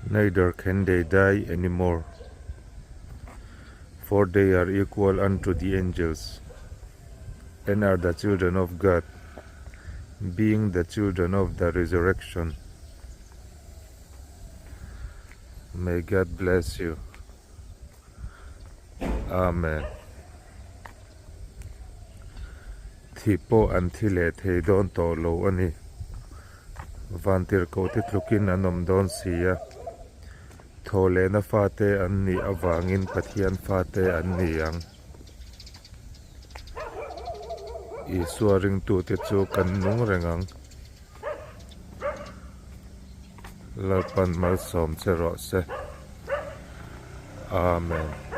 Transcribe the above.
Neither can they die any more, for they are equal unto the angels, and are the children of God, being the children of the resurrection. May God bless you. Amen. Thih pawh an thi leh thei dawn tawh lo a ni. Vantirhkoh te tlukin an awm dawn si a. Thaw lehna fate an nih avangin Pathian fate an ni ang. Isua ringtute chu kan nung reng ang. Lalpan malsawm che rawh se. Amen.